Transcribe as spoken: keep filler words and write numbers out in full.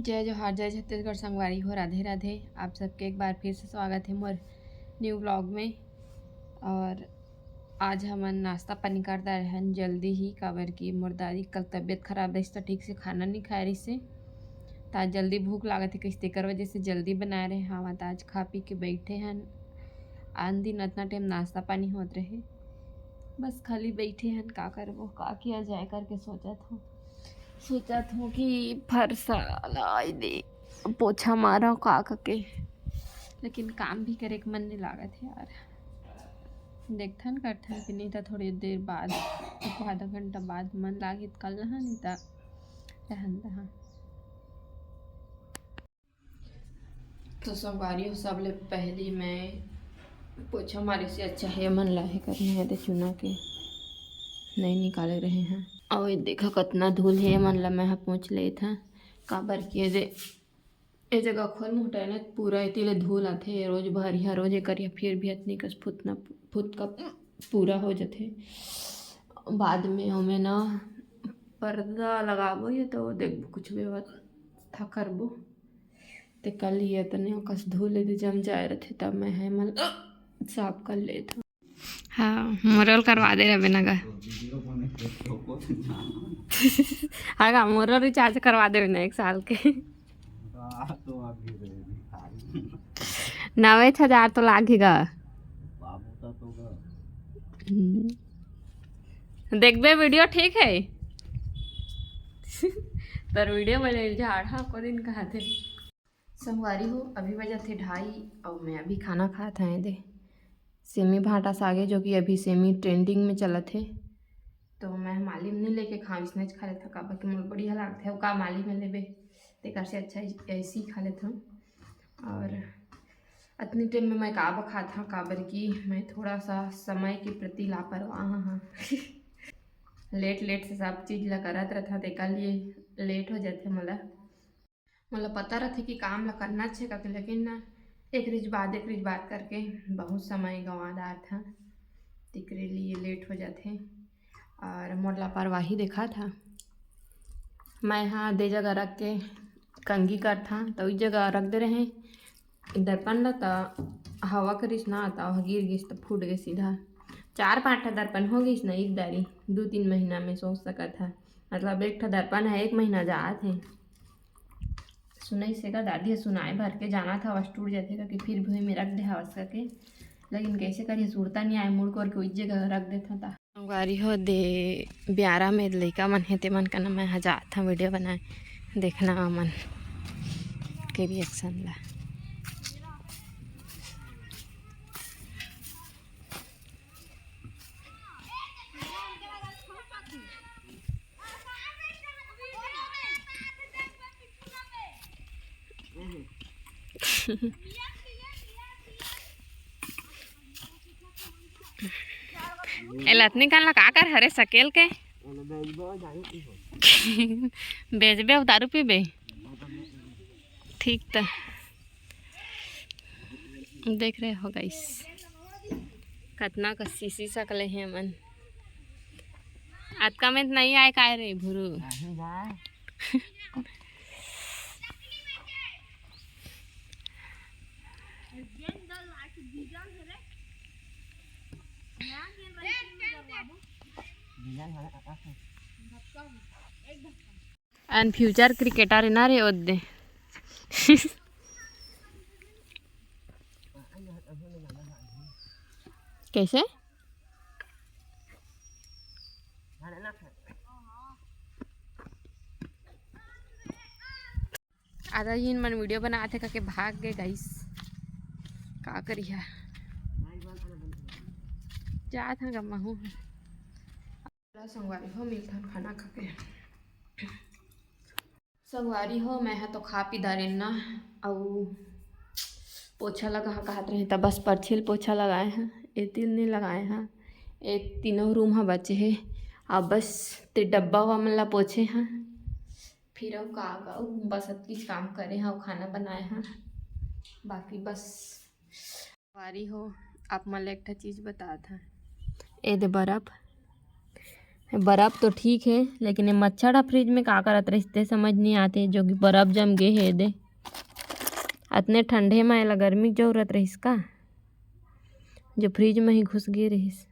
जय जोहार, जय छत्तीसगढ़ संगवारी हो, राधे राधे। आप सबके एक बार फिर से स्वागत है मोर न्यू व्लॉग में। और आज हमन नाश्ता पानी कर दे रहन जल्दी ही, काबर कि मोर दादी कल तबीयत खराब रहिस, त ठीक से खाना नहीं खाए रहिस हे। त आज जल्दी भूख लागत हे कहिस, तेकर वजह से जल्दी बनाए रहे हन। त आज खा पी के बैठे हन। आन दिन अतना टाइम नाश्ता पानी होत रहे, बस खाली बैठे हन, का करबो, का किया जाए करके सोचत हूँ। सोचत हूँ कि फरसा ला दे, पोछा मारा का करके, लेकिन काम भी करे के मन नहीं लागत है यार। देखथन करथन कि नहीं तो थोड़ी देर बाद, एक आधा घंटा बाद मन लागे त कर लहा, नहीं तो रहन दहा। तो संगवारी हो, सबले पहली मैं पोछा मारे से अच्छा है मन ला हे करना है, दे चुना के नहीं निकाले रहे हैं। और ये देखा कितना धूल है, मन ला मैं ह पोंछ लेत हूँ, काबर कि ये दे, ये जगह खोल मुहटा है ना, पूरा एती ले धूल आथे, रोज भरिया, रोज ये करिया, फिर भी अतनी कस फुतना, फुतका पूरा हो जाथे। बाद में ओमे ना पर्दा लगाबो, ये तो देखबो, कुछ व्यवस्था करबो। ते कल ये तने कस धूल दे जम जाए रथे, तब मैं है मन साफ कर लेत हूँ। हाँ, मोरल करवा दे रहे ना गा। हाँ गा, मोरल रिचार्ज करवा दे रहे ना एक साल के। नवे हजार तो लागे गा। हम्म। देखबे वीडियो, ठीक है। तर वीडियो बने झाड़, हाँ, को दिन कहा थे। संगवारी हो, अभी बजत हे ढाई और मैं अभी खाना खात हूँ। दे सेमी भाटा सागे, जो कि अभी सेमी ट्रेंडिंग में चलत हे, तो मैं माली में नहीं लेके खाऊँ, इसने खा लेता, काबर कि मोर बढ़िया लागथे। अउ का माली में लेबे, तेकर से अच्छा ऐसे ही खा लेता हूँ। और अतनी टाइम में मैं का बखात हूँ, काबर कि मैं थोड़ा सा समय के प्रति लापरवाह हाँ। लेट लेट से सब चीज ला करत रहता, तेकर लिए लेट हो जाते मोला। मोला पता रथे कि काम ला करना छे करके, लेकिन ना, एक रिज बाद एक रिज बाद करके बहुत समय गंवा डारथन, तेकरे लिए लेट हो जाथे। और मोर लापरवाही देखा था, मैं हा दे जगह रख के कंघी करथा, तो उस जगह रख दे रहे दर्पण ला, त हवा करिस ना, त ओह गिर गिस, त फूट गे सीधा। चार पांच ठा दर्पण हो गिस ना, एक दारी दू तीन महीना में, सोच सकत हा। मतलब एक ठा दर्पण है, एक महीना जात है। सुनई से का दादी ह सुनाए भर के जाना था, बस टूट जाथे करके, फिर भी में रख दे हवस करके। लेकिन कैसे करिए, सुरता नहीं आए, मुड़ कोर के उस जगह रख देता था। संगवारी हो दे, ब्यारा में लइका मन हे, ते मन का ना मैं ह जात हूँ वीडियो बनाए, देखना मन के रिएक्शन ला। ए लतनी कान ला का कर हरे सकेल के? बेचबे अउ दारू पीबे? ठीक त देख रहे हो गाइस, कतना का शीशी सकले हे मन। अतका में त नहीं आए काय रे भुरू? And future cricketer ना रे ओदे। कैसे? आधा जिन मन वीडियो बनाते करके भाग गए गाइस, का करिया। जात हन गम्मा हूँ। संगवारी हो, मिलथन खाना खा के। संगवारी हो, मैं हा तो खा पी डारेन ना, अउ पोछा लगा हा कहत रहे, त बस परछी ल पोछा लगाए हा, एती ल नहीं लगाए हा। ए तीनों रूम हा बचे हे, अब बस ते डब्बा वा मन ला पोछे हा, फिर अउ का, का, अउ बस अतकीच काम करे हा, अउ खाना बनाए हा, बाकी बस संगवारी हो, आप मन ला एक ठा चीज बतात हन। ए दे बर्फ, बर्फ तो ठीक हे, लेकिन ये मच्छर ह फ्रिज में का करत रहिस, ते समझ नहीं आते, जो कि बर्फ जम गे हे दे। अतने ठंडे में एला गर्मी के जरूरत रहिस का, जो फ्रिज में ही घुस गे रहिस।